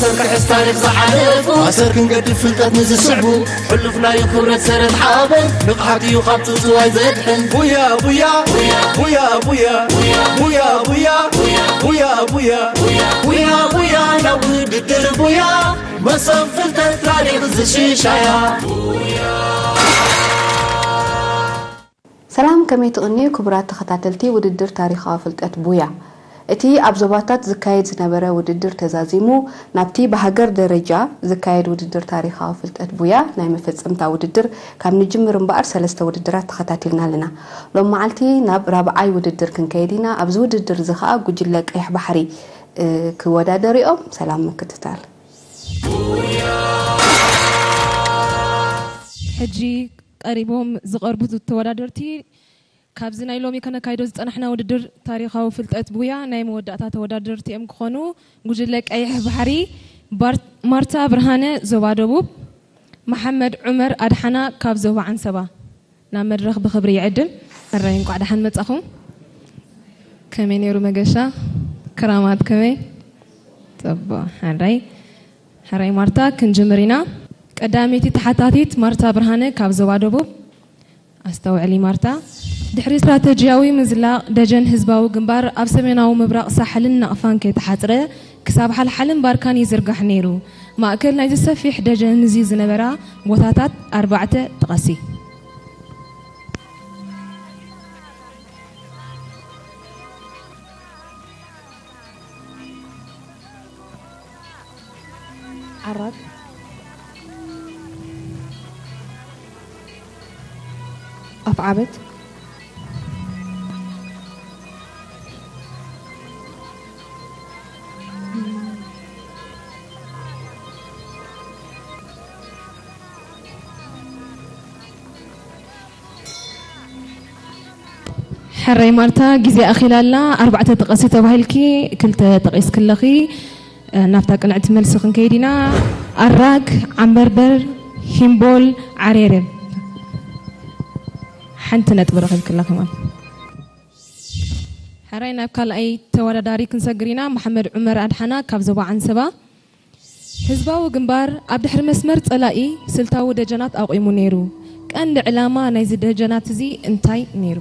ሰር ክሕዝ ታሪኽ ዝሓለፉ ኣሰር ክንገድፍ ፍልጠት ንዝስዕቡ ሕሉፍ ናይ ክብረት ሰረት ሓበን ንቕሓት እዩ ካብ ጽውጽዋይ ዘድሕን። ቡያ ቡያ ቡያ ቡያ ቡያ ቡያ ቡያ ቡያ ቡያ ቡያ ቡያ ናብ ውድድር ቡያ መሰብ ፍልጠት ታሪኽ ዝሽሻያ። ሰላም፣ ከመይ ትቕንዩ ክቡራት ተኸታተልቲ ውድድር ታሪኻዊ ፍልጠት ቡያ? እቲ ኣብ ዞባታት ዝካየድ ዝነበረ ውድድር ተዛዚሙ ናብቲ ብሃገር ደረጃ ዝካየድ ውድድር ታሪኻዊ ፍልጠት ቡያ ናይ መፈጸምታ ውድድር ካብ ንጅምር እምበኣር ሰለስተ ውድድራት ተኸታቲልና ኣለና። ሎም መዓልቲ ናብ ራብዓይ ውድድር ክንከይድ ኢና። ኣብዚ ውድድር እዚ ኸኣ ጉጅለ ቀይሕ ባሕሪ ክወዳደሩ እዮም። ሰላም ምክትታል። ሕጂ ቀሪቦም ዝቐርቡ ተወዳደርቲ ካብዚ ናይ ሎሚ ከነካይዶ ዝጸናሕና ውድድር ታሪኻዊ ፍልጠት ቡያ ናይ መወዳእታ ተወዳደርቲ እዮም ክኾኑ። ጉጅለ ቀይሕ ባሕሪ ማርታ ብርሃነ ዞባ ደቡብ፣ መሓመድ ዑመር ኣድሓና ካብ ዞባ ዓንሰባ ናብ መድረኽ ብኽብሪ ይዕድም። ሕራይ እንቋዕ ደሓን መጻኹም። ከመይ ነይሩ መገሻ? ክራማት ከመይ? ጽቡቕ። ሕራይ ሕራይ ማርታ ክንጅምር ኢና። ቀዳመይቲ ተሓታቲት ማርታ ብርሃነ ካብ ዞባ ደቡብ። ኣስተውዕሊ ማርታ፣ ድሕሪ ስትራተጂያዊ ምዝላቕ ደጀን ህዝባዊ ግንባር ኣብ ሰሜናዊ ምብራቕ ሳሕልን ናቕፋን ከይተሓጽረ ክሳብ ሓልሓልን ባርካን ይዝርጋሕ ነይሩ። ማእከል ናይዚ ሰፊሕ ደጀን እዚ ዝነበራ ቦታታት ኣርባዕተ ጥቐሲ። ዓራግ፣ ኣፍዓበት፣ ሕራይ ማርታ፣ ግዜ ኣኺላ ኣላ። ኣርባዕተ ጥቐሲ ተባሂልኪ ክልተ ጠቒስኪ ኣለኺ። ናብታ ቅንዕቲ መልሲ ክንከይድ ኢና። ኣራግ፣ ዓምበርበር፣ ሂምቦል፣ ዓሬርብ። ሓንቲ ነጥቢ ረኺብኪ ኣለኺ ማለት። ሕራይ ናብ ካልኣይ ተወዳዳሪ ክንሰግር ኢና። መሓመድ ዑመር ኣድሓና ካብ ዞባ ዓንሰባ። ህዝባዊ ግንባር ኣብ ድሕሪ መስመር ጸላኢ ስልታዊ ደጀናት ኣቑሙ ነይሩ። ቀንዲ ዕላማ ናይዚ ደጀናት እዚ እንታይ ነይሩ?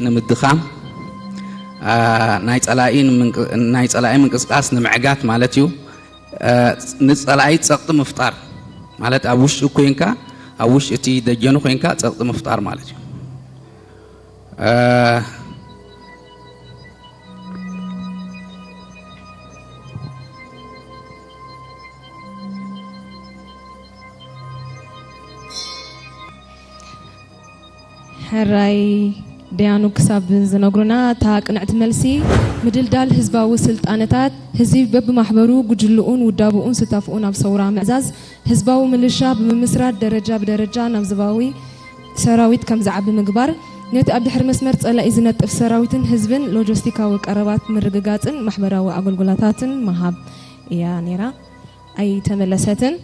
ንምድኻም፣ አ፣ ናይ ጸላኢ ንምንቅ-፣ ናይ ጸላኢ ምንቅስቃስ ንምዕጋት ማለት እዩ። አ፣ ንጸላኢ ጸቕጢ ምፍጣር ማለት ኣብ ውሽጢ ኮይንካ፣ ኣብ ውሽጢ እቲ ደጀኑ ኮይንካ ጸቕጢ ምፍጣር ማለት እዩ። አ፣ ሕራይ ደያኑ ክሳብ ዝነግሩና እታ ቅንዕቲ መልሲ፣ ምድልዳል ህዝባዊ ስልጣነታት፣ ህዝቢ በብማሕበሩ፣ ጉጅልኡን ውዳብኡን ስታፍኡን ኣብ ሰውራ ምዕዛዝ፣ ህዝባዊ ምልሻ ብምምስራት ደረጃ ብደረጃ ናብ ህዝባዊ ሰራዊት ከም ዝዓቢ ምግባር፣ ነቲ ኣብ ድሕሪ መስመር ጸላኢ ዝነጥፍ ሰራዊትን ህዝብን ሎጀስቲካዊ ቀረባት ምርግጋጽን ማሕበራዊ ኣገልግሎታትን ምሃብ እያ ነይራ። ኣይተመለሰትን።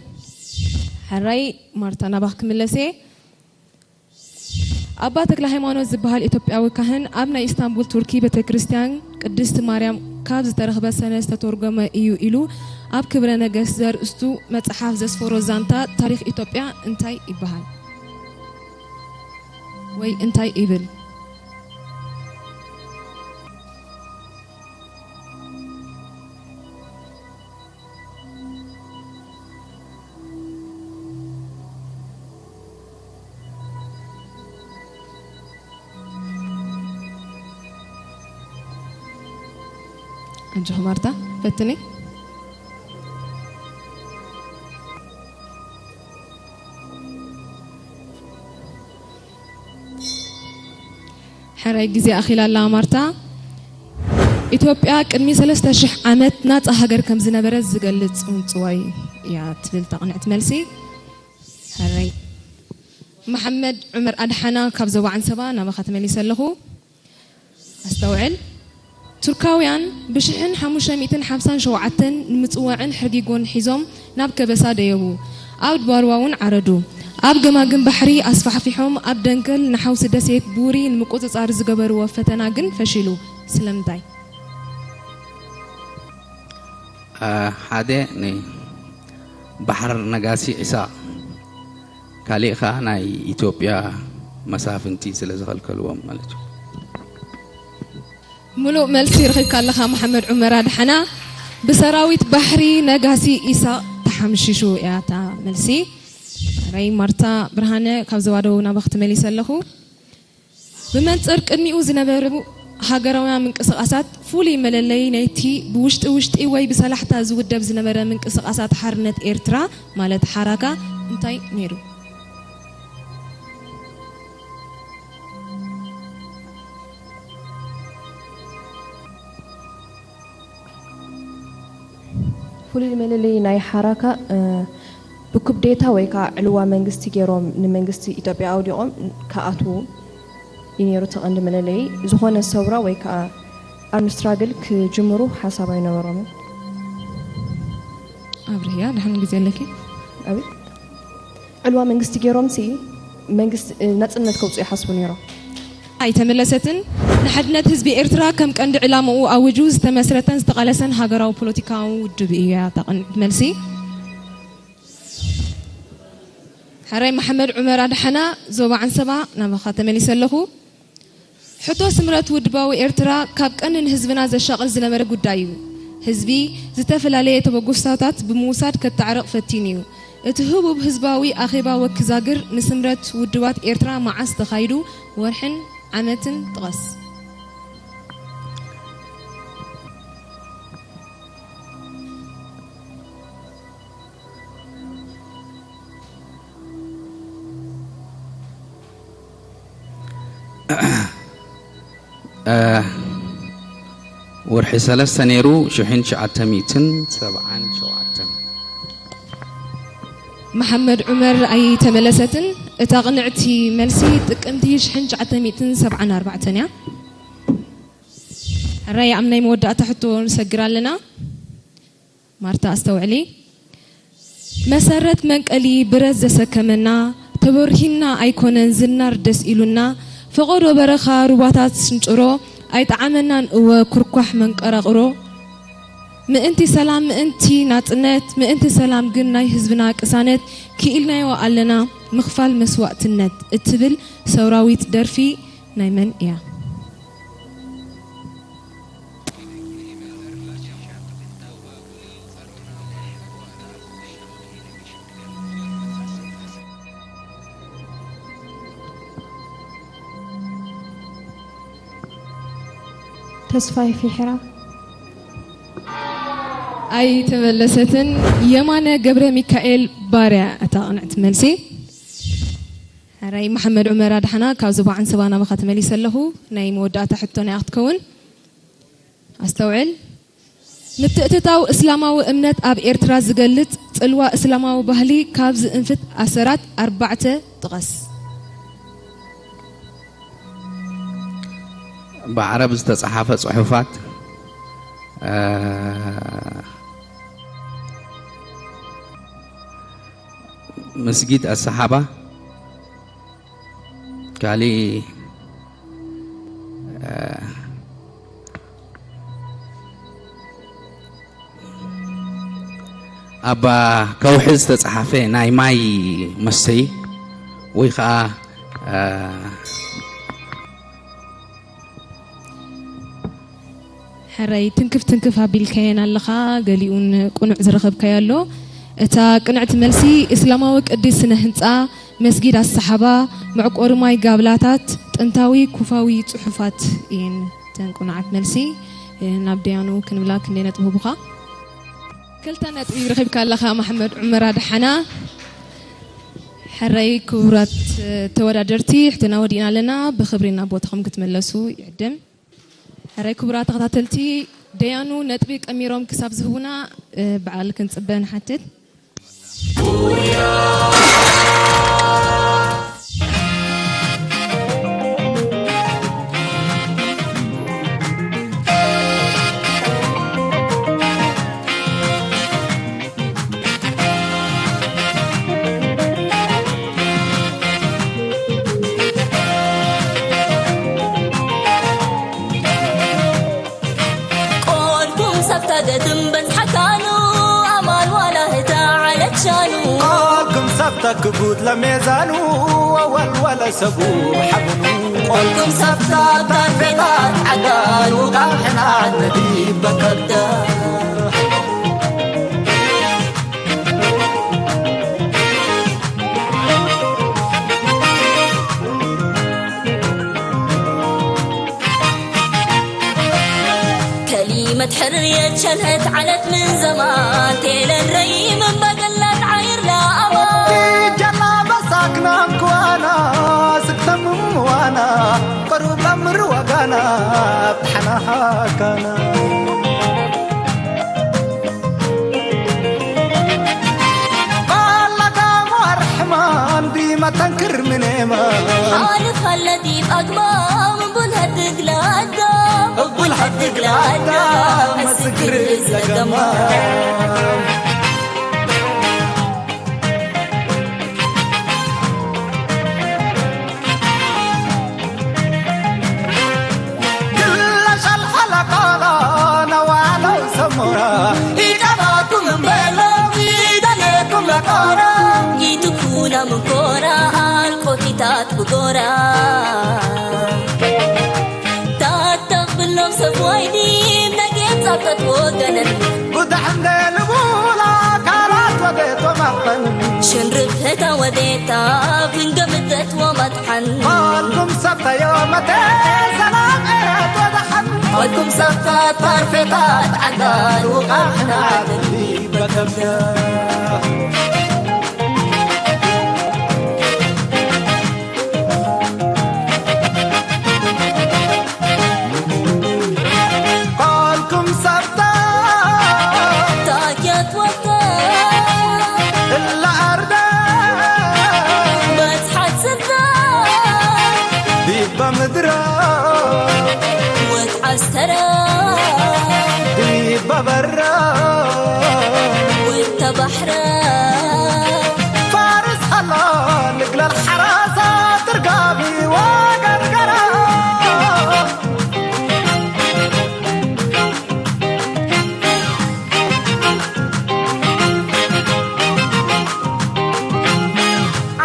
ሕራይ ማርታ ናባኽ ክምለስ እየ። ኣባ ተክለ ሃይማኖት ዝበሃል ኢትዮጵያዊ ካህን ኣብ ናይ ኢስታንቡል ቱርኪ ቤተ ክርስቲያን ቅድስት ማርያም ካብ ዝተረኽበ ሰነ ዝተተርጎመ እዩ ኢሉ ኣብ ክብረ ነገስት ዘርእስቱ መጽሓፍ ዘስፈሮ ዛንታ ታሪኽ ኢትዮጵያ እንታይ ይበሃል? ወይ እንታይ ይብል? ኣጆኺ ማርታ ፈትኒ። ሕራይ ግዜ ኣኺላ ኣላ ማርታ። ኢትዮጵያ ቅድሚ ሰለስተ ሽሕ ዓመት ናጻ ሃገር ከም ዝነበረት ዝገልጽ ጽውጽዋይ እያ ትብል እታ ቅንዕቲ መልሲ። ሕራይ መሓመድ ዑመር ኣድሓና ካብ ዞባ ዓንሰባ ናባኻ ተመሊሰ ኣለኹ። ኣስተውዕል። ቱርካውያን ብሽሕን ሓሙሽተ ሚእትን ሓምሳን ሸውዓተን ንምጽዋዕን ሕርጊጎን ሒዞም ናብ ከበሳ ደየቡ። ኣብ ድባርዋ እውን ዓረዱ። ኣብ ገማግም ባሕሪ ኣስፋሕፊሖም ኣብ ደንከል ንሓውሲ ደሴት ቡሪ ንምቁጽጻር ዝገበርዎ ፈተና ግን ፈሺሉ። ስለምንታይ? ሓደ ንባሕር ነጋሲ ዒሳ፣ ካሊእ ከዓ ናይ ኢትዮጵያ መሳፍንቲ ስለ ዝኸልከልዎም ማለት እዩ። ምሉእ መልሲ ረኺብካ ኣለኻ መሓመድ ዑመር ኣድሓና። ብሰራዊት ባሕሪ ነጋሲ ኢሳቕ ተሓምሺሹ እያ እታ መልሲ። ራይ ማርታ ብርሃነ ካብ ዞባ ደቡብ ናባኺ ተመሊሰ ኣለኹ። ብመንጽር ቅድሚኡ ዝነበሩ ሃገራውያን ምንቅስቓሳት ፍሉይ መለለዪ ናይቲ ብውሽጢ ውሽጢ ወይ ብሰላሕታ ዝውደብ ዝነበረ ምንቅስቓሳት ሓርነት ኤርትራ ማለት ሓራካ እንታይ ነይሩ? ፍሉይ መለለዪ ናይ ሓራካ ብኩብዴታ ወይ ከዓ ዕልዋ መንግስቲ ገይሮም ንመንግስቲ ኢትዮጵያ ኣውዲቖም ክኣትዉ እዩ ነይሩ እቲ ቀንዲ መለለዪ። ዝኾነ ሰውራ ወይ ከዓ ኣርምድ ስትራግል ክጅምሩ ሓሳብ ኣይነበሮምን። ኣብርህያ ድሓን ግዜ ኣለኪ። ኣቤት። ዕልዋ መንግስቲ ገይሮምሲ መንግስቲ ናጽነት ከውፅኡ ይሓስቡ ነይሮም። ኣይተመለሰትን። ንሓድነት ህዝቢ ኤርትራ ከም ቀንዲ ዕላምኡ ኣውጁ ዝተመስረተን ዝተቓለሰን ሃገራዊ ፖለቲካዊ ውድብ እዩ እያ እታ ቅንዕቲ መልሲ። ሕራይ መሓመድ ዑመር ኣድሓና ዞባ ዓንሰባ ናባኻ ተመሊሰ ኣለኹ። ሕቶ ስምረት ውድባዊ ኤርትራ ካብ ቀንዲ ንህዝብና ዘሻቕል ዝነበረ ጉዳይ እዩ። ህዝቢ ዝተፈላለየ ተበጉስታታት ብምውሳድ ከታዕርቕ ፈቲኑ እዩ። እቲ ህቡብ ህዝባዊ ኣኼባ ወኪዛግር ንስምረት ውድባት ኤርትራ መዓስ ተኻይዱ? ወርሕን ዓመትን ጥቐስ። ወርሒ ሰለስተ ነይሩ ሽሕን ትሽዓተ ሚእትን ሰብዓን ሸውዓተን። መሓመድ ዑመር ኣይተመለሰትን። እታ ቅንዕቲ መልሲ ጥቅምቲ ሽሕን ትሽዓተ ሚእትን ሰብዓን ኣርባዕተን እያ። ሕራይ ኣብ ናይ መወዳእታ ሕቶ ንሰግር ኣለና። ማርታ ኣስተውዕሊ። መሰረት መንቀሊ ብረት ዘሰከመና ተበርሂና ኣይኮነን ዝናር ደስ ኢሉና ፈቐዶ በረኻ ሩባታት ስንጭሮ ኣይጠዓመናን እወ ኩርኳሕ መንቀራቕሮ ምእንቲ ሰላም ምእንቲ ናጽነት ምእንቲ ሰላም ግን ናይ ህዝብና ቅሳነት ክኢልናዮ ኣለና ምኽፋል መስዋእትነት እትብል ሰውራዊት ደርፊ ናይ መን እያ? ተስፋይ ፊሕራ። ኣይተመለሰትን። የማነ ገብረ ሚካኤል ባርያ እታ ቅንዕቲ መልሲ። ሕራይ መሓመድ ዑመር ኣድሓና ካብ ዞባ ዓንሰባ ናባኻ ተመሊሰ ኣለኹ። ናይ መወዳእታ ሕቶና እያ ክትከውን። ኣስተውዕል። ምትእትታው እስላማዊ እምነት ኣብ ኤርትራ ዝገልጽ ጽልዋ እስላማዊ ባህሊ ካብ ዝእንፍት ኣሰራት ኣርባዕተ ጥቐስ። ብዓረብ ዝተጻሓፈ ጽሑፋት መስጊድ ኣሰሓባ ካሊእ ኣብ ከውሒ ዝተጻሓፈ ናይ ማይ መስተይ ወይ ከዓ ሕራይ ትንክፍ ትንክፍ ኣቢልካየን ኣለኻ ገሊኡን ቅኑዕ ዝረኸብካዮ ኣሎ። እታ ቅንዕቲ መልሲ እስላማዊ ቅዲ ስነ ህንጻ መስጊድ ኣሰሓባ፣ መዕቆሪ ማይ ጋብላታት፣ ጥንታዊ ኩፋዊ ጽሑፋት እየን እተን ቅኑዓት መልሲ። ናብ ደያኑ ክንብላ ክንደይ ነጥቢ ህቡኻ? ክልተ ነጥቢ ረኺብካ ኣለኻ መሓመድ ዑመር ኣድሓና። ሕራይ ክቡራት ተወዳደርቲ ሕቶና ወዲእና ኣለና። ብኽብሪ ናብ ቦታኹም ክትመለሱ ይዕድም። ሕራይ ክቡራት ተኸታተልቲ ደያኑ ነጥቢ ቀሚሮም ክሳብ ዝህቡና ብዓል ክንጽበ ንሓትት። ኣፍታገትም በጽሓካኑ ኣማል ዋላ ህታ ዓለት ሻኑ። ቃልኩም ሰብ ተክቡት ለሜዛኑ ወወልወለ ሰቡ ሓብኑ። ቆልኩም ሰብ ታታፌታት ዓጋኑ ካብ ሕናት ነዲበ ከብደ። ከሊመት ሕርየት ሸንሀት ዓለት ምን ዘማን ቴለን ረይ ምን በገላት ዓይር ለኣማን። ጀላ በሳክናም ክዋና ስተምም ዋና ቅሩብ ለምር ወጋና ብሓና ሃካና። ባላጋሙ ኣርሕማን ቢመተንክር ምኔማ። ሓልፍ ሃለ ዲብ ኣግማም እቡል ሀድግ ለኣዳም። እቡል ሀድግ ለኣዳም መስግር ለገማም። ግላሽ ኣልሓላ ቃላ ነዋለው ሰሞራ። ኢቀባኩም እምበሎም ኢደሌኩም ለቃራ። ኢትኩና ምንኮራ ኣልቆቲታት ብጎራ። ታተቕ ብሎም ሰብ ዋይዲም ነጌት ጻብጠት ወገነን። ቡዳሕ እንደ ልቡላ ካላት ወዴት ወማቕጠን። ሽንርብ ህታ ወዴታ ፍንገምደት ወመጥሓን። ቃልኩም ሰብተዮ መቴ ሰላም ኤት ወደሓን። ቃልኩም ሰብታት ታርፌታት ዓጋር ውቓሕና በከብደ። ቃልኩም ሰብታ ታኪያት ወታ እላ ኣርዳ በጽሓት ስርዳ ዲባ ምድራ ወት ዓስተራ ዲባ በራ ወተ ባሕራ ፋርስ ሃላ ንግለል ሓራሳ ትርጋቢ ወገርገራ።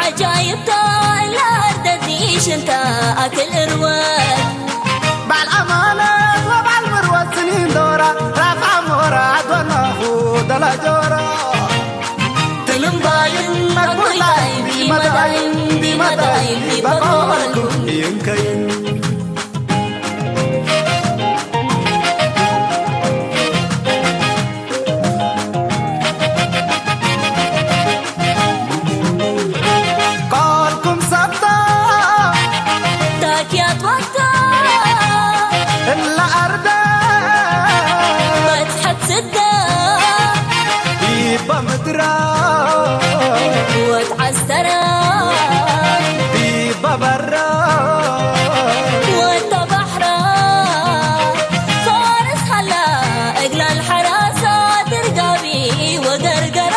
ዓጃይብታ እላ ኣርደት ሽንታ ኣክል እርወት። ባል ኣማነት ወባል ምርወት ስኒን ዶራ ራፍ ኣሞራ ዶናኹ ደላጆራ። ትልምባይን መጉላይን ቢመዳይን ቢመዳይን ቢበቆልኩም ይንከይን። ቃልኩም ሰብታ ታኪያት ወታ እላ ኣርዳ በጽሐት ስዳ ዲባ ምድራ ወት ዓስተራ ዲባ በራ ወታ ባሕራ ፋርስ ሃላ እግላል ሓራሳ ትርጋቢ ወገርገራ።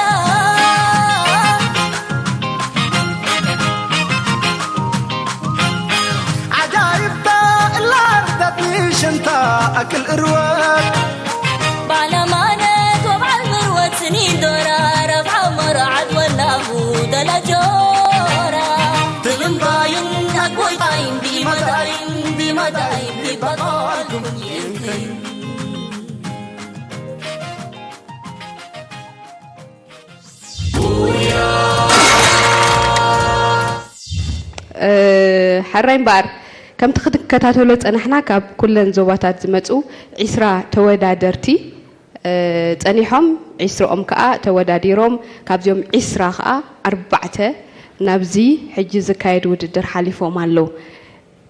ዓጃይብታ እላ ኣርደት ንሽንታ ኣክል እርወት። ባል ኣማነት ወብዓል ምርወት ስኒን ዶራ ረብዓ መርዓት ወላሁ ደላጆራ። ትልምባይን ኣጎይታይን ቢመዳይን ቢመዳይን ቢበቃልኩም ይንከይን። ሕራይ እምበኣር ከምቲ ክትከታተሎ ዝጸናሕና ካብ ኩለን ዞባታት ዝመጹ ዒስራ ተወዳደርቲ ጸኒሖም ዒስርኦም ከኣ ተወዳዲሮም ካብዚኦም ዒስራ ከኣ ኣርባዕተ ናብዚ ሕጂ ዝካየድ ውድድር ሓሊፎም ኣለዉ።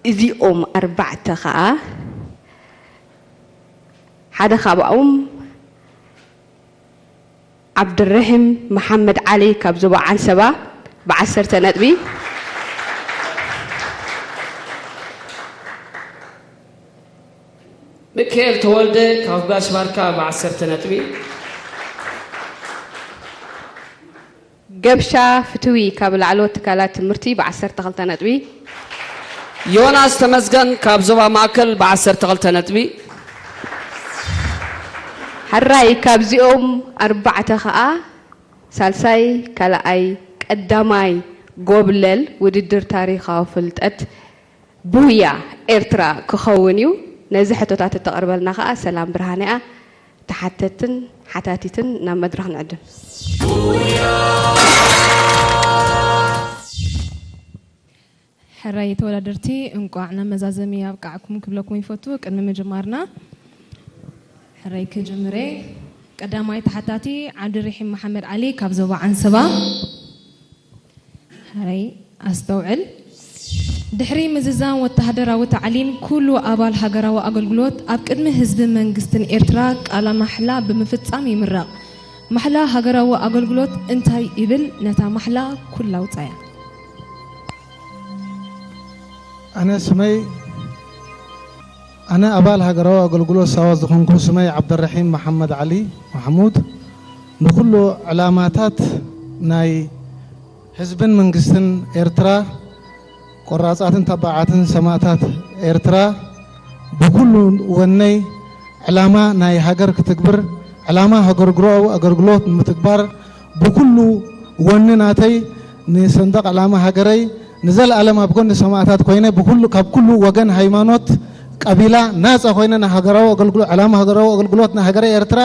እዚኦም ኣርባዕተ ከኣ ሓደ ካብኦም ዓብድረሒም መሓመድ ዓሊ ካብ ዞባ ዓንሰባ ብዓሰርተ ነጥቢ፣ ሚካኤል ተወልደ ካብ ጋሽ ባርካ ብዓሰርተ ነጥቢ፣ ገብሻ ፍትዊ ካብ ላዕለዎት ትካላት ትምህርቲ ብዓሰርተ ክልተ ነጥቢ፣ ዮናስ ተመስገን ካብ ዞባ ማእከል ብዓሰርተ ክልተ ነጥቢ፣ ሕራይ ካብዚኦም ኣርባዕተ ኸኣ ሳልሳይ፣ ካልኣይ፣ ቀዳማይ ጎብለል ውድድር ታሪኻዊ ፍልጠት ቡያ ኤርትራ ክኸውን እዩ። ነዚ ሕቶታት እተቕርበልና ኸኣ ሰላም ብርሃነ እያ። ተሓተትን ሓታቲትን ናብ መድረኽ ንዕድም። ሕራይ ተወዳደርቲ፣ እንቋዕ ናብ መዛዘሚ ኣብቃዕኩም ክብለኩም ይፈቱ። ቅድሚ ምጅማርና ሕራይ ክጅምር እየ። ቀዳማይ ተሓታቲ ዓብድሪሒም መሓመድ ዓሊ ካብ ዞባ ዓንሰባ። ሕራይ ኣስተውዕል። ድሕሪ ምዝዛም ወተሃደራዊ ታዕሊም፣ ኩሉ ኣባል ሃገራዊ ኣገልግሎት ኣብ ቅድሚ ህዝብን መንግስትን ኤርትራ ቃለ ማሕላ ብምፍጻም ይምረቕ። ማሕላ ሃገራዊ ኣገልግሎት እንታይ ይብል? ነታ ማሕላ ኩላ ኣውጻያ። ኣነ ስመይ ኣነ ኣባል ሃገራዊ ኣገልግሎት ሳዋ ዝኾንኩ ስመይ ዓብደረሒም መሓመድ ዓሊ ማሕሙድ፣ ንኹሉ ዕላማታት ናይ ህዝብን መንግስትን ኤርትራ፣ ቆራጻትን ተባዓትን ሰማእታት ኤርትራ፣ ብኹሉ ወነይ ዕላማ ናይ ሃገር ክትግብር፣ ዕላማ ሃገርግሮኣዊ ኣገልግሎት ንምትግባር ብኹሉ ወኒ ናተይ ንሰንደቕ ዕላማ ሃገረይ ንዘለኣለም ኣብ ጎኒ ሰማእታት ኮይነ ብኩሉ፣ ካብ ኩሉ ወገን፣ ሃይማኖት፣ ቀቢላ ናጻ ኮይነ ንሃገራዊ ኣገልግሎ-፣ ዕላማ ሃገራዊ ኣገልግሎት ንሃገረይ ኤርትራ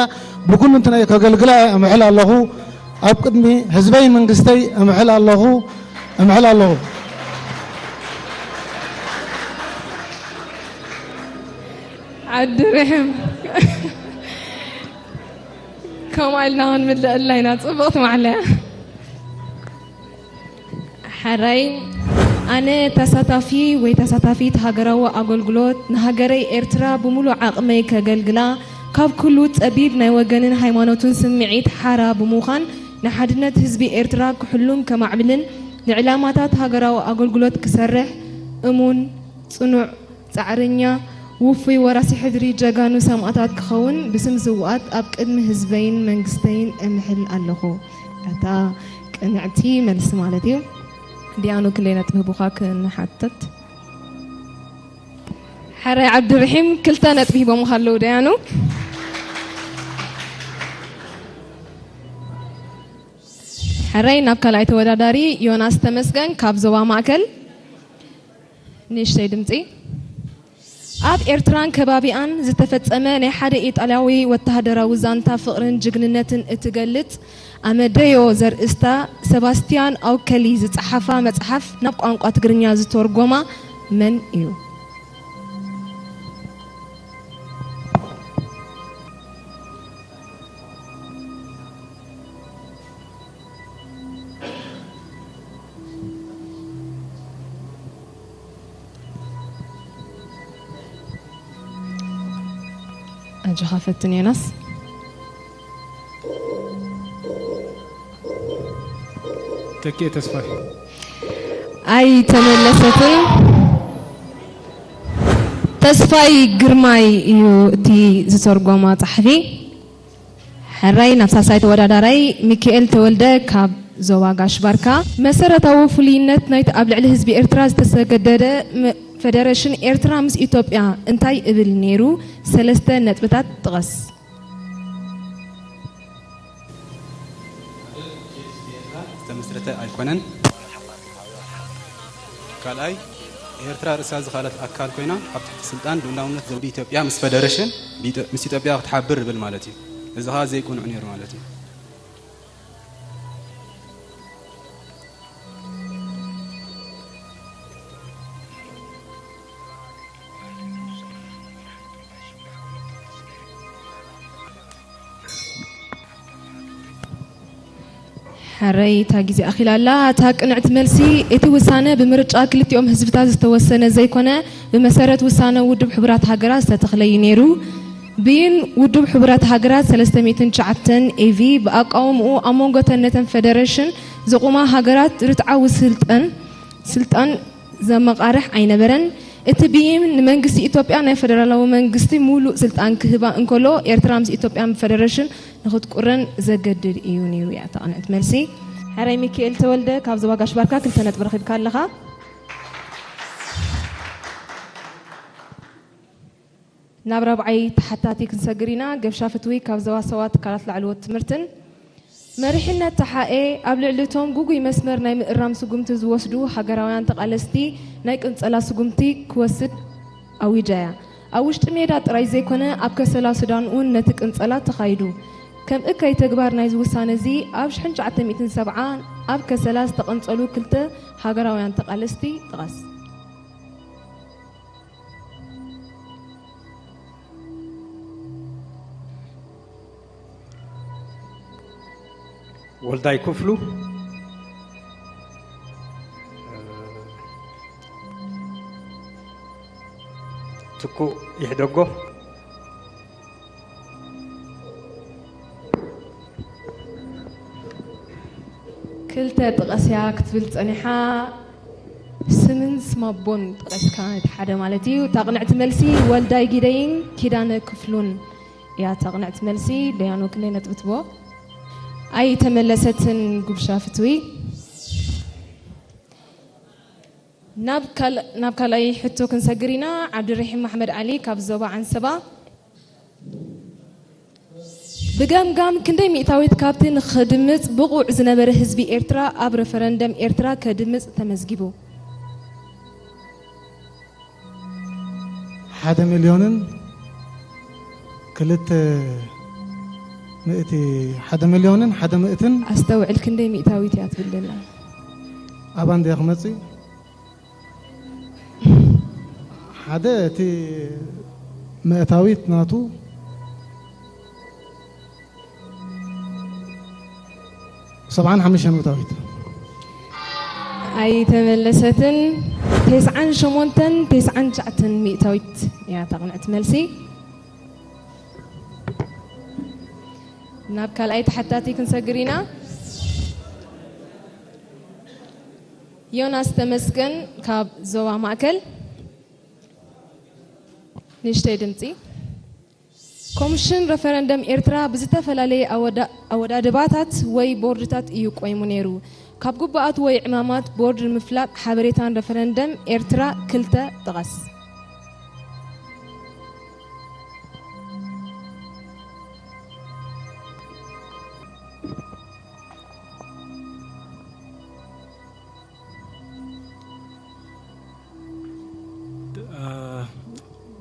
ብኩሉ እንትናይ ከገልግላ እየ እምሕል ኣለኹ። ኣብ ቅድሚ ህዝበይ መንግስተይ እምሕል ኣለኹ፣ እምሕል ኣለኹ። ዓዲ ርሕም። ከምኣ ኢልና ክንምልአላ ኢና። ጽብቕቲ ማዕለያ። ሕራይ፣ ኣነ ተሳታፊ ወይ ተሳታፊት ሃገራዊ ኣገልግሎት ንሃገረይ ኤርትራ ብምሉእ ዓቕመይ ከገልግላ፣ ካብ ኩሉ ጸቢብ ናይ ወገንን ሃይማኖትን ስምዒት ሓራ ብምዃን፣ ንሓድነት ህዝቢ ኤርትራ ክሕሉን ከማዕብልን፣ ንዕላማታት ሃገራዊ ኣገልግሎት ክሰርሕ እሙን፣ ጽኑዕ፣ ጻዕረኛ፣ ውፉይ ወራሲ ሕድሪ ጀጋኑ ሰማእታት ክኸውን ብስም ስውኣት ኣብ ቅድሚ ህዝበይን መንግስተይን እምሕል ኣለኹ። እታ ቅንዕቲ መልሲ ማለት እዩ። ዲያኑ ክንደይ ነጥቢ ሂቡኻ ክንሓተት? ሕራይ ዓብድርሒም ክልተ ነጥቢ ሂቦምኻ ኣለዉ ደያኑ። ሕራይ ናብ ካልኣይ ተወዳዳሪ ዮናስ ተመስገን ካብ ዞባ ማእከል። ንእሽተይ ድምጺ። ኣብ ኤርትራን ከባቢኣን ዝተፈጸመ ናይ ሓደ ኢጣልያዊ ወተሃደራዊ ዛንታ ፍቕርን ጅግንነትን እትገልጽ ኣመደዮ ዘርእስታ ሰባስቲያን ኣውከሊ ዝጸሓፋ መጽሓፍ ናብ ቋንቋ ትግርኛ ዝተርጎማ መን እዩ? ኣጆኻ ፈትን ዮናስ። ተኪኤ ተስፋይ። ኣይተመለሰትን። ተስፋይ ግርማይ እዩ እቲ ዝተርጎማ ጸሓፊ። ሕራይ ናብ ሳልሳይ ተወዳዳራይ ሚኪኤል ተወልደ ካብ ዞባ ጋሽ ባርካ። መሰረታዊ ፍሉይነት ናይቲ ኣብ ልዕሊ ህዝቢ ኤርትራ ዝተሰገደደ መ-፣ ፈደረሽን ኤርትራ ምስ ኢትዮጵያ እንታይ እብል ነይሩ? ሰለስተ ነጥብታት ጥቐስ። ዝተመስረተ ኣይኮነን። ካልኣይ፣ ኤርትራ ርእሳ ዝኻለት ኣካል ኮይና፣ ኣብ ትሕቲ ስልጣን ልኡላውነት ዘውዲ ኢትዮጵያ ምስ ፈደረሽን ብኢትዮ-፣ ምስ ኢትዮጵያ ክትሓብር ይብል ማለት እዩ። እዚ ኸኣ ዘይቅኑዕ ነይሩ ማለት እዩ። ሕራይ፣ እታ ግዜ ኣኺላ ኣላ። እታ ቅንዕቲ መልሲ፣ እቲ ውሳነ ብምርጫ ክልቲኦም ህዝብታት ዝተወሰነ ዘይኮነ፣ ብመሰረት ውሳነ ውድብ ሕቡራት ሃገራት ዝተተኽለ እዩ ነይሩ። ብይን ውድብ ሕቡራት ሃገራት ሰለስተ ሚእትን ትሽዓተን ኤ ቪ ብኣቃውምኡ ኣብ መንጎ ተን ነተን ፈደረሽን ዝቑማ ሃገራት ርትዓዊ ስልጠን፣ ስልጣን ዘመቓርሕ ኣይነበረን። እቲ ብይን ንመንግስቲ ኢትዮጵያ ናይ ፈደራላዊ መንግስቲ ሙሉእ ስልጣን ክህባ እንከሎ፣ ኤርትራ ምስ ኢትዮጵያ ብፈደረሽን ንኽትቁረን ዘገድድ እዩ ነይሩ እያ እታ ቅንዕቲ መልሲ። ሕራይ ሚካኤል ተወልደ ካብ ዞባ ጋሽ ባርካ ክልተ ነጥቢ ረኺብካ ኣለኻ። ናብ ራብዓይ ተሓታቲ ክንሰግር ኢና። ገብሻ ፍትዊ ካብ ዞባ ሰባ ትካላት ላዕለዎት ትምህርትን መሪሕነት ተሓኤ ኣብ ልዕሊ እቶም ጉጉይ መስመር ናይ ምእራም ስጉምቲ ዝወስዱ ሃገራውያን ተቓለስቲ ናይ ቅንጸላ ስጉምቲ ክወስድ ኣዊጃ እያ። ኣብ ውሽጢ ሜዳ ጥራይ ዘይኮነ ኣብ ከሰላ ሱዳን እውን ነቲ ቅንጸላ ተኻይዱ። ከም እከይ ተግባር ናይዚ ውሳነ እዚ ኣብ ሽሕን ትሽዓተ ሚእትን ሰብዓ ኣብ ከሰላ ዝተቐንጸሉ ክልተ ሃገራውያን ተቓለስቲ ጥቐስ። ወልዳይ ክፍሉ፣ ትኩእ ይሕደጎ። ክልተ ጥቐስ እያ ክትብል ጸኒሓ። ስምን ስም ኣቦን ጥቐስካ እቲ ሓደ ማለት እዩ። እታ ቅንዕቲ መልሲ ወልዳይ ጊደይን ኪዳነ ክፍሉን እያ። እታ ቅንዕቲ መልሲ ደያኑ ክንደይ ነጥቢ ትቦ? ኣይተመለሰትን ጉብሻ ፍትዊ። ናብ ካል- ናብ ካልኣይ ሕቶ ክንሰግር ኢና። ዓብድረሒም ማሕመድ ዓሊ ካብ ዞባ ዓንሰባ። ብገምጋም ክንደይ ሚእታዊት ካብቲ ንኽድምጽ ብቑዕ ዝነበረ ህዝቢ ኤርትራ ኣብ ረፈረንደም ኤርትራ ከድምጽ ተመዝጊቡ? ሓደ ሚልዮንን ክልተ ምእቲ ሓደ ሚልዮንን ሓደ ምእትን ኣስተውዕል ክንደይ ሚእታዊት እያ ትብል ዘላ? ኣባን ድያ ክመጽእ ሓደ እቲ ምእታዊት ናቱ ሰብዓን ሓሙሽተን ምእታዊት። ኣይተመለሰትን። ተስዓን ሸሞንተን ተስዓን ትሽዓተን ሚእታዊት እያ እታ ቅንዕቲ መልሲ። ናብ ካልኣይ ተሓታቲ ክንሰግር ኢና። ዮናስ ተመስገን ካብ ዞባ ማእከል። ንእሽተይ ድምፂ። ኮምሽን ረፈረንደም ኤርትራ ብዝተፈላለየ ኣወዳድባታት ወይ ቦርድታት እዩ ቆይሙ ነይሩ። ካብ ግቡኣት ወይ ዕማማት ቦርድ ንምፍላጥ ሓበሬታን ረፈረንደም ኤርትራ ክልተ ጥቐስ።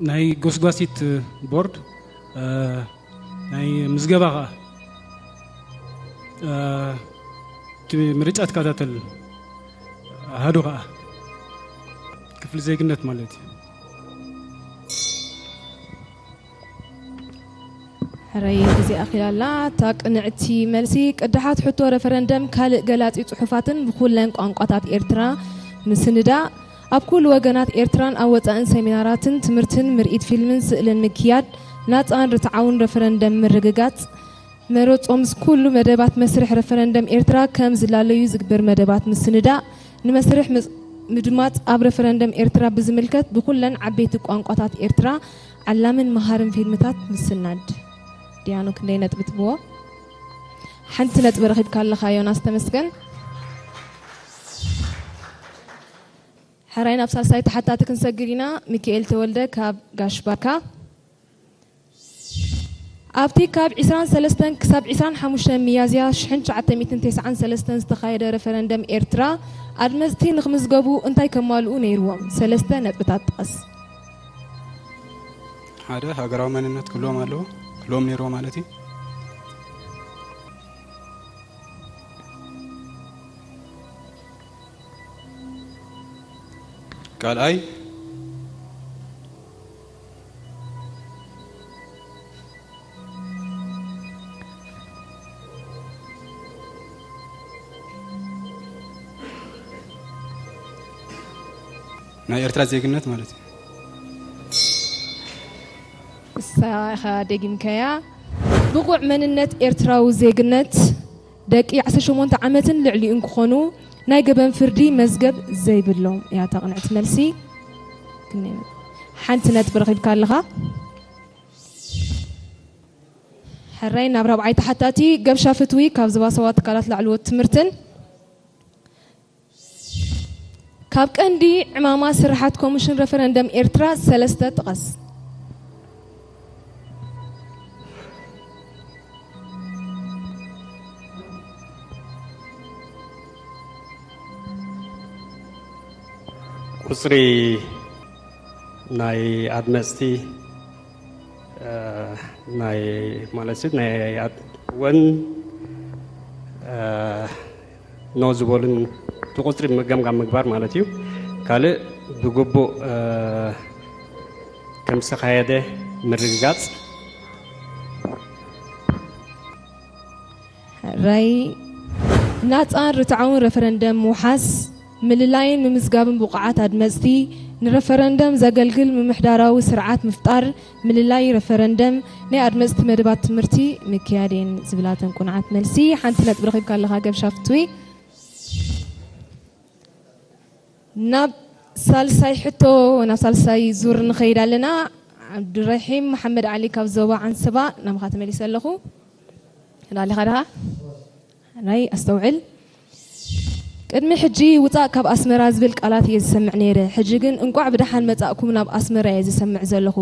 ናይ ጎስጓሲት ቦርድ ናይ ምዝገባ ኸዓ እቲ ምርጫ ትከታተል ኣሃዱ ኸዓ ክፍሊ ዜግነት ማለት እዩ። ሕራይ ግዜ ኣኺላ ኣላ። እታ ቅንዕቲ መልሲ ቅዳሓት ሕቶ ረፈረንደም ካልእ ገላጺ ጽሑፋትን ብኹለን ቋንቋታት ኤርትራ ምስንዳእ፣ ኣብ ኩሉ ወገናት ኤርትራን ኣብ ወጻእን ሰሚናራትን ትምህርትን ምርኢት ፊልምን ስእልን ምክያድ፣ ናጻን ርትዓውን ረፈረንደም ምርግጋጽ፣ መረጾ ምስ ኩሉ መደባት መስርሕ ረፈረንደም ኤርትራ ከም ዝላለዩ ዝግበር መደባት ምስንዳእ፣ ንመስርሕ ምድማጽ ኣብ ረፈረንደም ኤርትራ ብዝምልከት ብኩለን ዓበይቲ ቋንቋታት ኤርትራ ዓላምን መሃርን ፊልምታት ምስናድ። ዲያኑ ክንደይ ነጥቢ ትብዎ? ሓንቲ ነጥቢ ረኺብካ ኣለኻ ዮናስ ተመስገን። ሕራይ ናብ ሳልሳይ ተሓታቲ ክንሰግር ኢና። ሚኪኤል ተወልደ ካብ ጋሽ ባርካ። ኣብቲ ካብ ዕስራን ሰለስተን ክሳብ ዕስራን ሓሙሽተን ሚያዝያ ሽሕን ትሽዓተ ሚእትን ተስዓን ሰለስተን ዝተኻየደ ረፈረንደም ኤርትራ ኣድመፅቲ ንክምዝገቡ እንታይ ከማልኡ ነይርዎም? ሰለስተ ነጥብታት ጥቐስ። ሓደ ሃገራዊ መንነት ክህልዎም ኣለዎ፣ ክህልዎም ነይርዎ ማለት እዩ። ካልኣይ ናይ ኤርትራ ዜግነት ማለት እዩ። እሳ ኢኻ ደጊምካያ። ብቑዕ መንነት ኤርትራዊ ዜግነት ደቂ ዓሰርተ ሸሞንተ ዓመትን ልዕሊኡን ክኾኑ ናይ ገበን ፍርዲ መዝገብ ዘይብሎም እያ እታ ቅንዕቲ መልሲ። ሓንቲ ነጥቢ ረኺብካ ኣለኻ። ሕራይ ናብ ራብዓይ ተሓታቲ ገብሻ ፍትዊ ካብ ዝባሰዋ ትካላት ላዕለዎት ትምህርትን ካብ ቀንዲ ዕማማ ስርሓት ኮሚሽን ረፈረንደም ኤርትራ ሰለስተ ጥቐስ። ቁፅሪ ናይ ኣድመፅቲ፣ እ፣ ናይ ማለት እዩ፣ ናይ ኣድ-፣ ወን፣ እ፣ ኖ ዝበሉን እቲ ቁፅሪ ምግምጋም ምግባር ማለት እዩ። ካልእ ብግቡእ፣ እ፣ ከም ዝተኻየደ ምርግጋፅ። ራይ ናፃን ርትዓውን ረፈረንደም ምውሓስ፣ ምልላይን ምምዝጋብን ብቑዓት ኣድመፅቲ፣ ንረፈረንደም ዘገልግል ምምሕዳራዊ ስርዓት ምፍጣር፣ ምልላይ ረፈረንደም፣ ናይ ኣድመፅቲ መደባት ትምህርቲ ምክያድ እየን ዝብላ እተን ቁኑዓት መልሲ። ሓንቲ ነጥቢ ረኺብካ ኣለኻ ገብሻፍትዊ። ናብ ሳልሳይ ሕቶ፣ ናብ ሳልሳይ ዙር ንኸይድ ኣለና። ዓብዱረሒም መሓመድ ዓሊ ካብ ዞባ ዓንሰባ ናብኻ ተመሊሰ ኣለኹ። ዳሊኻ ድኻ? ናይ ኣስተውዕል። ቅድሚ ሕጂ ውፃእ ካብ ኣስመራ ዝብል ቃላት እየ ዝሰምዕ ነይረ። ሕጂ ግን እንቋዕ ብደሓን መጻእኩም ናብ ኣስመራ እየ ዝሰምዕ ዘለኹ።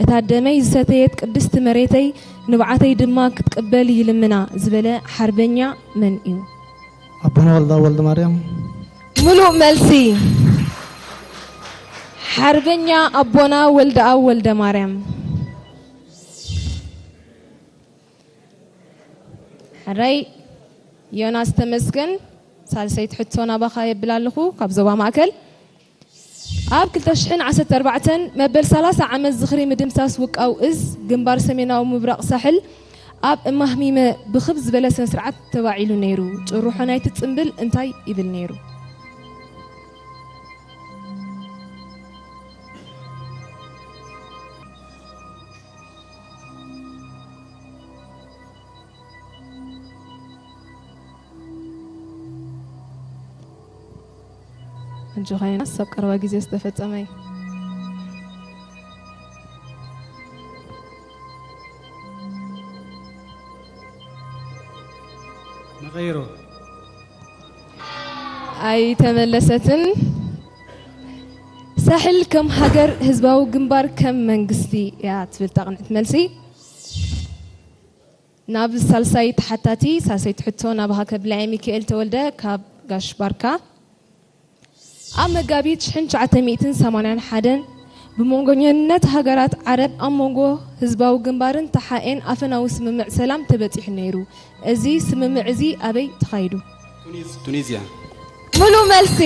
እታ ደመይ ዝሰተየት ቅድስቲ መሬተይ ንብዓተይ ድማ ክትቅበል ይልምና ዝበለ ሓርበኛ መን እዩ? ኣቦና ወልዳ ወልደ ማርያም። ሙሉእ መልሲ ሓርበኛ ኣቦና ወልደኣብ ወልደ ማርያም። ሕራይ ዮናስ ተመስገን፣ ሳልሰይቲ ሕቶ ናባኻ የብል ኣለኹ ካብ ዞባ ማእከል። ኣብ ክልተ ሽሕን ዓሰርተ ኣርባዕተን መበል ሰላሳ ዓመት ዝኽሪ ምድምሳስ ውቃው እዝ ግንባር ሰሜናዊ ምብራቕ ሳሕል ኣብ እማህሚመ ብኽብ ዝበለ ስነ ስርዓት ተባዒሉ ነይሩ። ጭርሖ ናይቲ ጽምብል እንታይ ይብል ነይሩ? ሕጂ ኸይናስ ኣብ ቀረባ ግዜ ዝተፈጸመ እዩ። ንቐይሮ። ኣይተመለሰትን። ሳሕል ከም ሃገር፣ ህዝባዊ ግንባር ከም መንግስቲ እያ ትብል እታ ቅንዕቲ መልሲ። ናብ ሳልሳይ ተሓታቲ፣ ሳልሰይቲ ሕቶ ናባኻ ከብላ እየ፣ ሚካኤል ተወልደ ካብ ጋሽ ባርካ። ኣብ መጋቢት ሽሕን ትሽዓተ ሚእትን ሰማንያን ሓደን ብመንጎኛነት ሃገራት ዓረብ ኣብ መንጎ ህዝባዊ ግንባርን ተሓኤን ኣፈናዊ ስምምዕ ሰላም ተበጺሑ ነይሩ። እዚ ስምምዕ እዚ ኣበይ ተኻይዱ? ቱኒዝ፣ ቱኒዝያ። ሙሉእ መልሲ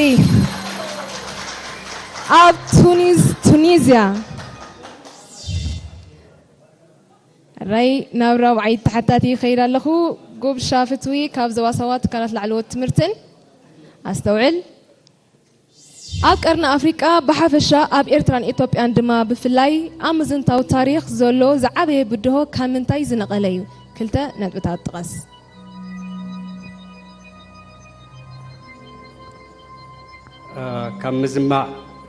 ኣብ ቱኒዝ፣ ቱኒዝያ። ራይ ናብ ራብዓይ ተሓታቲ ይኸይድ ኣለኹ። ጉብሻ ፍትዊ ካብ ዞባ ሳዋ ትካላት ላዕለዎት ትምህርትን። ኣስተውዕል። ኣብ ቀርኒ ኣፍሪቃ ብሓፈሻ ኣብ ኤርትራን ኢትዮጵያን ድማ ብፍላይ ኣብ ምዝንታው ታሪኽ ዘሎ ዝዓበየ ብድሆ ካብ ምንታይ ዝነቐለ እዩ? ክልተ ነጥብታት ጥቐስ። እ፣ ካብ ምዝንባዕ፣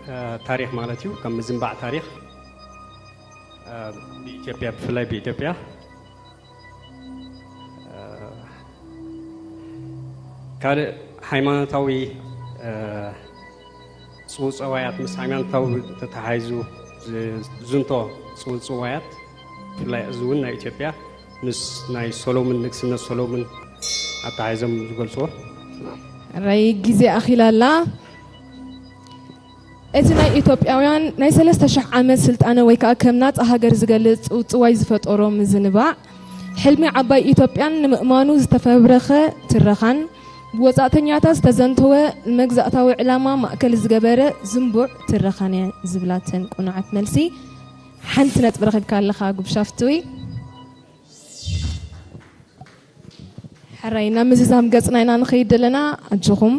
እ፣ ታሪኽ ማለት እዩ። ካብ ምዝንባዕ ታሪኽ፣ እ፣ ብኢትዮጵያ፣ ብፍላይ ብኢትዮጵያ፣ እ፣ ካልእ ሃይማኖታዊ፣ እ፣ ጽውጽዋያት፣ ምስ ሃይማኖታዊ ተተሓሒዙ ዝዝንቶ ጽውጽዋያት፣ ብፍላይ እዚ እውን ናይ ኢትዮጵያ ምስ ናይ ሶሎምን፣ ንግስነት ሶሎምን ኣተሓሒዞም ዝገልጽዎ። ራይ ግዜ ኣኺላ ኣላ። እቲ ናይ ኢትዮጵያውያን ናይ ሰለስተ ሽሕ ዓመት ስልጣነ ወይ ከዓ ከም ናጻ ሃገር ዝገልጽ ጽውጽዋይ ዝፈጠሮ ምዝንባዕ፣ ሕልሚ ዓባይ ኢትዮጵያን ንምእማኑ ዝተፈብረኸ ትረኻን፣ ብወጻእተኛታት ዝተዘንተወ ንመግዛእታዊ ዕላማ ማእከል ዝገበረ ዝንቡዕ ትረኻን እየ ዝብላ እተን ቅኑዓት መልሲ። ሓንቲ ነጥቢ ረኺብካ ኣለኻ ጉብሻ ፍትዊ። ሕራይ ናብ ምዝዛም ገጽና ኢና ንኸይድ ዘለና። ኣጆኹም።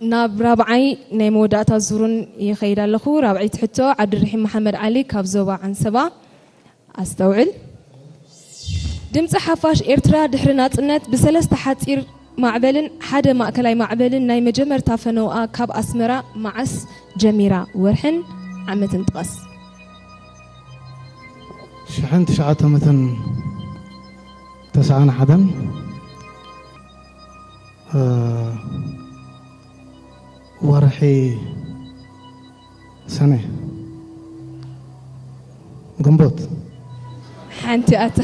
ናብ ራብዓይ ናይ መወዳእታ ዙርን ይኸይድ ኣለኹ። ራብዐይቲ ሕቶ ዓብዱርሒም መሓመድ ዓሊ ካብ ዞባ ዓንሰባ። ኣስተውዕል። ድምፂ ሓፋሽ ኤርትራ ድሕሪ ናፅነት ብሰለስተ ሓፂር ማዕበልን ሓደ ማእከላይ ማዕበልን ናይ መጀመርታ ፈነውኣ ካብ ኣስመራ መዓስ ጀሚራ? ወርሕን ዓመትን ጥቐስ። ሽሕን ትሽዓተ ሚእትን ተስዓን ሓደን፣ እ፣ ወርሒ ሰነ፣ ግንቦት። ሓንቲ ኣታ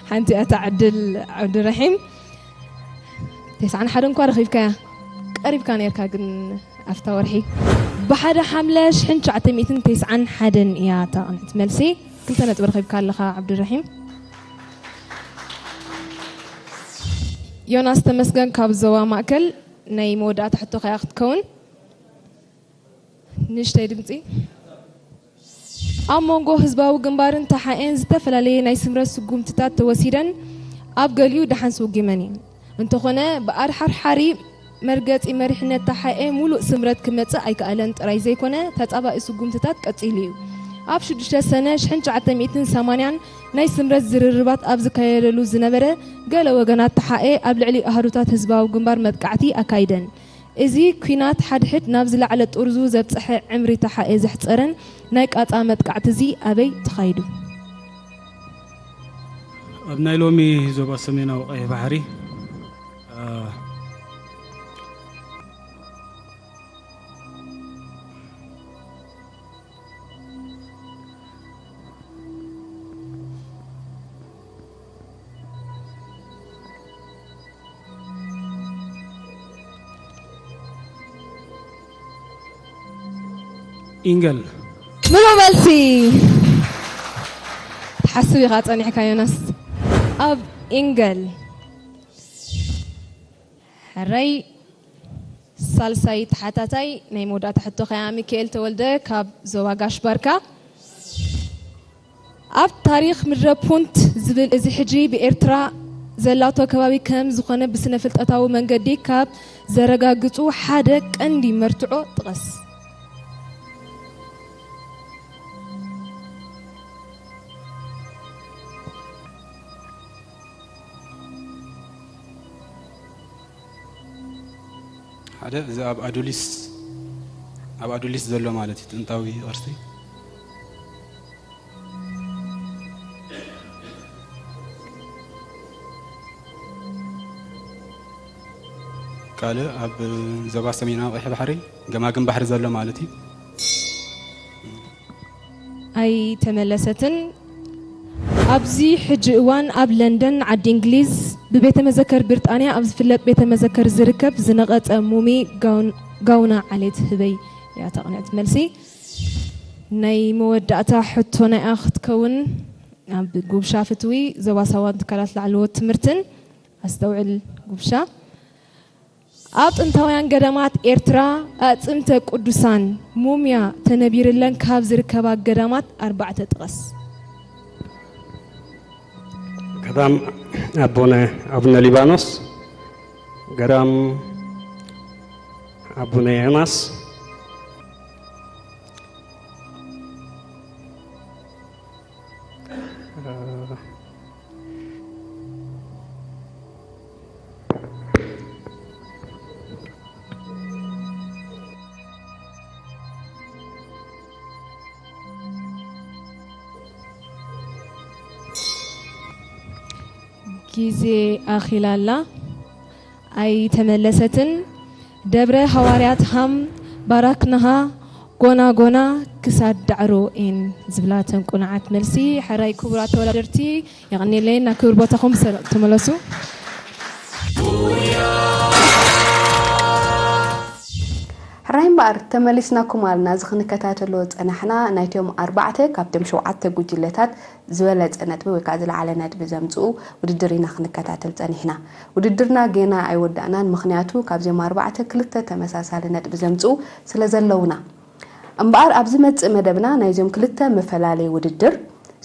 ሓንቲ ኣታ ዕድል ዓብዱረሒም። ተስዓን ሓደን እኳ ረኺብካያ። ቀሪብካ ነርካ ግን ኣፍታ ወርሒ። ብሓደ ሓምለ ሽሕን ትሽዓተ ሚእትን ተስዓን ሓደን እያ እታ ቅንዕቲ መልሲ። ክልተ ነጥቢ ረኺብካ ኣለኻ ዓብዱራሒም። ዮናስ ተመስገን ካብ ዞባ ማእከል፣ ናይ መወዳእታ ሕቶኻ እያ ክትከውን። ንእሽተይ ድምፂ። ኣብ መንጎ ህዝባዊ ግንባርን ተሓኤን ዝተፈላለየ ናይ ስምረት ስጉምትታት ተወሲደን፣ ኣብ ገሊኡ ደሓን ስውጊመን እየን። እንተኾነ፣ ብኣድሓርሓሪ መርገጺ መሪሕነት ተሓኤ ሙሉእ ስምረት ክመጽእ ኣይከኣለን ጥራይ ዘይኮነ፣ ተጻባኢ ስጉምትታት ቀጺሉ እዩ። ኣብ ሽዱሽተ ሰነ ሽሕን ትሽዓተ ሚእትን ሰማንያን ናይ ስምረት ዝርርባት ኣብ ዝካየደሉ ዝነበረ፣ ገለ ወገናት ተሓኤ ኣብ ልዕሊ ኣሃዱታት ህዝባዊ ግንባር መጥቃዕቲ ኣካይደን። እዚ ኲናት ሓድሕድ ናብ ዝለዓለ ጥርዙ ዘብጽሐ ዕምሪ ተሓኤ ዘሕጸረን ናይ ቃጻ መጥቃዕቲ እዚ ኣበይ ተኻይዱ? ኣብ ናይ ሎሚ ዞባ ሰሜናዊ ቀይሕ ባሕሪ፣ አ፣ ኢንገል። ምሉእ መልሲ። ትሓስብ ኢኻ ጸኒሕካ ዮናስ። ኣብ ኢንገል። ሕራይ ሳልሳይ ተሓታታይ ናይ መወዳእታ ሕቶ ከያ ሚካኤል ተወልደ ካብ ዞባ ጋሽ ባርካ። ኣብ ታሪኽ ምድረ ፑንት ዝብል እዚ ሕጂ ብኤርትራ ዘላቶ ከባቢ ከም ዝኾነ ብስነ ፍልጠታዊ መንገዲ ካብ ዘረጋግጹ ሓደ ቀንዲ መርትዖ ጥቐስ። ሓደ እዚ ኣብ ኣዱሊስ፣ ኣብ ኣዱሊስ ዘሎ ማለት እዩ፣ ጥንታዊ ቅርሲ። ካልእ ኣብ ዞባ ሰሜናዊ ቀይሕ ባሕሪ፣ ገማግም ባሕሪ ዘሎ ማለት እዩ። ኣይተመለሰትን። ኣብዚ ሕጂ እዋን ኣብ ለንደን ዓዲ እንግሊዝ ብቤተ መዘከር ብሪጣንያ ኣብ ዝፍለጥ ቤተ መዘከር ዝርከብ ዝነቐጸ ሙሚ ጋውን-፣ ጋውና ዓሌት ህበይ እያ እታ ቅንዕቲ መልሲ። ናይ መወዳእታ ሕቶ ናይኣ ክትከውን፣ ኣብ ጉብሻ ፍትዊ ዞባ ሳዋን ትካላት ላዕለዎት ትምህርትን ኣስተውዕል ጉብሻ። ኣብ ጥንታውያን ገዳማት ኤርትራ ኣዕጽምተ ቅዱሳን ሙምያ ተነቢርለን ካብ ዝርከባ ገዳማት ኣርባዕተ ጥቐስ። ገዳም ኣቡነ፣ ኣቡነ ሊባኖስ፣ ገዳም ኣቡነ ዮናስ፣ ግዜ ኣኺላ ኣላ ኣይተመለሰትን። ደብረ ሃዋርያት ሃም ባራክናሃ ጎና ጎና ክሳድ ዳዕሮ ኤን ዝብላ ተን ቁኑዓት መልሲ። ሕራይ ክቡራት ተወዳደርቲ የቐንየለይ፣ ናብ ክብር ቦታኹም ብሰላም ተመለሱ። ሕራይ እምበኣር ተመሊስናኩም ኣልና። እዚ ክንከታተሎ ዝጸናሕና ናይቶም ኣርባዕተ ካብቶም ሸውዓተ ጉጅለታት ዝበለጸ ነጥቢ ወይ ከዓ ዝለዓለ ነጥቢ ዘምጽኡ ውድድር ኢና ክንከታተል ጸኒሕና። ውድድርና ጌና ኣይወዳእናን፣ ምኽንያቱ ካብዚኦም ኣርባዕተ ክልተ ተመሳሳሊ ነጥቢ ዘምጽኡ ስለ ዘለውና። እምበኣር ኣብ ዝመጽእ መደብና ናይዞም ክልተ መፈላለዪ ውድድር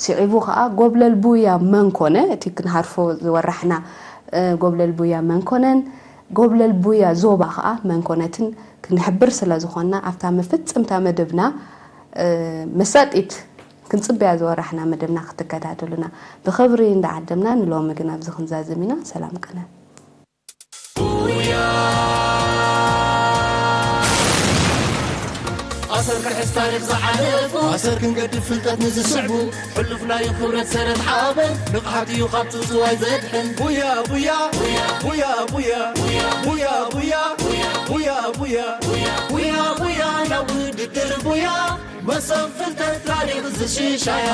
ስዒቡ ኸኣ ጎብለል ቡያ መን ኮነ፣ እቲ ክንሃርፎ ዝወራሕና፣ እ፣ ጎብለል ቡያ መን ኮነን፣ ጎብለል ቡያ ዞባ ኸኣ መን ኮነትን ክንሕብር ስለ ዝኾንና፣ ኣብታ መፈጸምታ መደብና፣ እ፣ መሳጢት ክንጽበያ ዝወራሕና መደብና ክትከታተሉና ብኽብሪ እንዳዓደምና፣ ንሎሚ ግን ኣብዚ ክንዛዝም ኢና። ሰላም ቅነ። ኣሰር ክሕዝ ታሪኽ ዝዓለፉ፣ ኣሰር ክንገድፍ ፍልጠት ንዝስዕቡ፣ ሕሉፍ ናዩ ክብረት ሰረት ሓበን፣ ንቕሓት እዩ ካብ ጽውጽዋይ ዘድሕን። ቡያ ቡያ ቡያ ቡያ ቡያ ቡያ ቡያ ቡያ ቡያ ቡያ ቡያ ቡያ ናብ ውድድር ቡያ፣ መሶብ ፍልጠት ታሪኽ ዝሽሻያ።